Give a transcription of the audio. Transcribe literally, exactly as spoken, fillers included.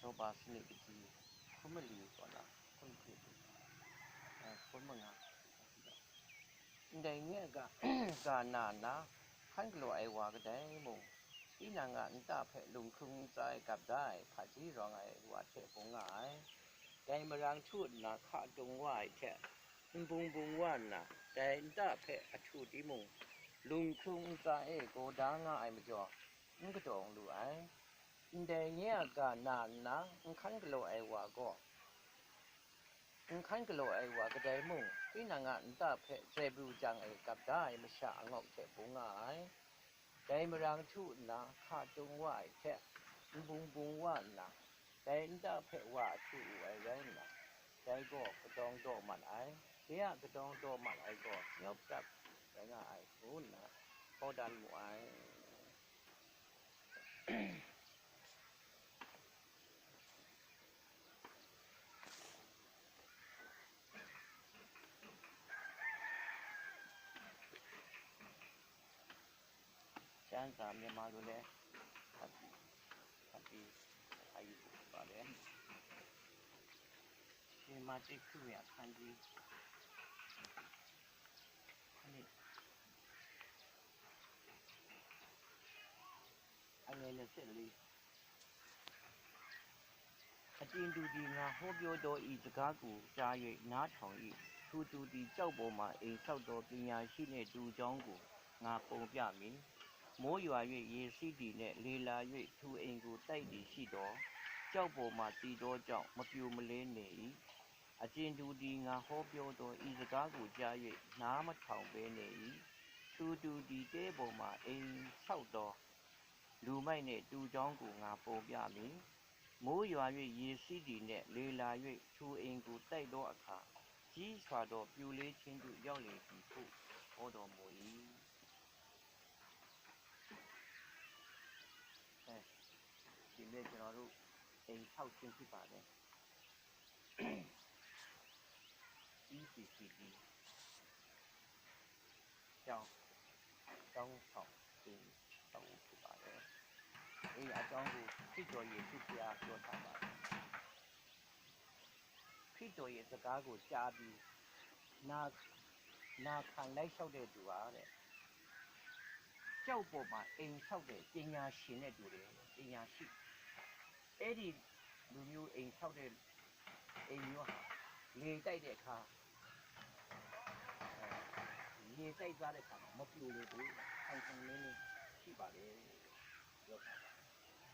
Yoba sanit kaji hkun mali kaw na hkun hkrit, eh, hkun manga. Ndai nye a ga, ga na nna, hkan galaw ai wa kadai mung, tinang a nta hpe lunghkrung ntsa e gap da ai hpaji rawng ai wa hte bung nga ai. Dai marang htu nna hka tung wa ai hte, n bung bung wa nna, dai nta hpe ahtu timung, lunghkrung ntsa e gaw da nga ai majaw, n kadawng lu ai. Ndai nye a ga na nna, n hkan galaw ai wa gaw, n hkan galaw ai wa kadai mung, tinang a nta hpe zaibru jang e gap da ai masha angawk hte bung nga ai. Dai marang htu nna, hka tung wa ai hte, n bung bung wa nna, dai nta hpe wa ahtu wu ai rai nna, dai gaw kadawng daw mat ai. De a kadawng daw mat ai gaw nyawp dap rai nga ai, ngu nna hkaw dan mu ai. Shan sa Myanmar lu le, happy, happy, happy, happy. Myanmar တစ်ခုရဲ့အခန်းကြီး အငယ်နှစ်ဆယ့်လေး။ အကျဉ်သူသည် ငါဟောပြောသော ဤစကားကို ကြား၍ နားထောင်၏။ ထိုသူသည် ကျောက်ပေါ်မှာ အိမ်ဆောက်သော ပညာရှိနှင့် တူကြောင်းကို ငါဖော်ပြမည်။ မိုးရွာ၍ ရေစီးသည်နှင့် လေလာ၍ ထိုအိမ်ကို တိုက်သည်ရှိသော်၊ ကျောက်ပေါ်မှာ တည်သောကြောင့် မပြိုမလဲနေ၏။ အကျဉ်သူသည် ငါဟောပြောသော ဤစကားကို ကြား၍ နားမထောင်ဘဲနေ၏။ ထိုသူသည် တဲပေါ်မှာ အိမ်ဆောက်သော လူမိုက်နှင့် တူကြောင်းကို ငါဖော်ပြမည်။ မိုးရွာ၍ ရေစီးသည်နှင့် လေလာ၍ ထိုအိမ်ကို တိုက်သောအခါ၊ ကြီးစွာသော ပြိုလဲခြင်းသို့ ရောက်လေပြီဟု ဟောတော်မူ၏။ အဲဒီနေ့ ကျွန်တော်တို့ အိမ်ဆောက်ခြင်း ဖြစ်ပါတယ်။ ECCD ကျောင်း၊ ကျောင်းဆောင်ခြင်း ဆောင်ခြင်း ဖြစ်ပါတယ်။ အဲဒီအကြောင်းကို ခရစ်တော်ယေရှုဘုရား ပြောထားပါတယ်။ ခရစ်တော်ရဲ့စကားကို ကြားပြီး နာ၊ နာခံလိုက်လျှောက်တဲ့သူဟာတဲ့၊ ကျောက်ပေါ်မှာ အိမ်ဆောက်တဲ့ ပညာရှင်နဲ့တူတယ်။ ပညာရှိ။ အဲဒီလူမျိုး အိမ်ဆောက်တဲ့ အိမ်မျိုးဟာ လေတိုက်တဲ့အခါ၊ အဲ၊ ရေတိုက်သွားတဲ့အခါမှာ မပြိုလေဘူး။ ခိုင်ခိုင်မာမာရှိပါတယ်။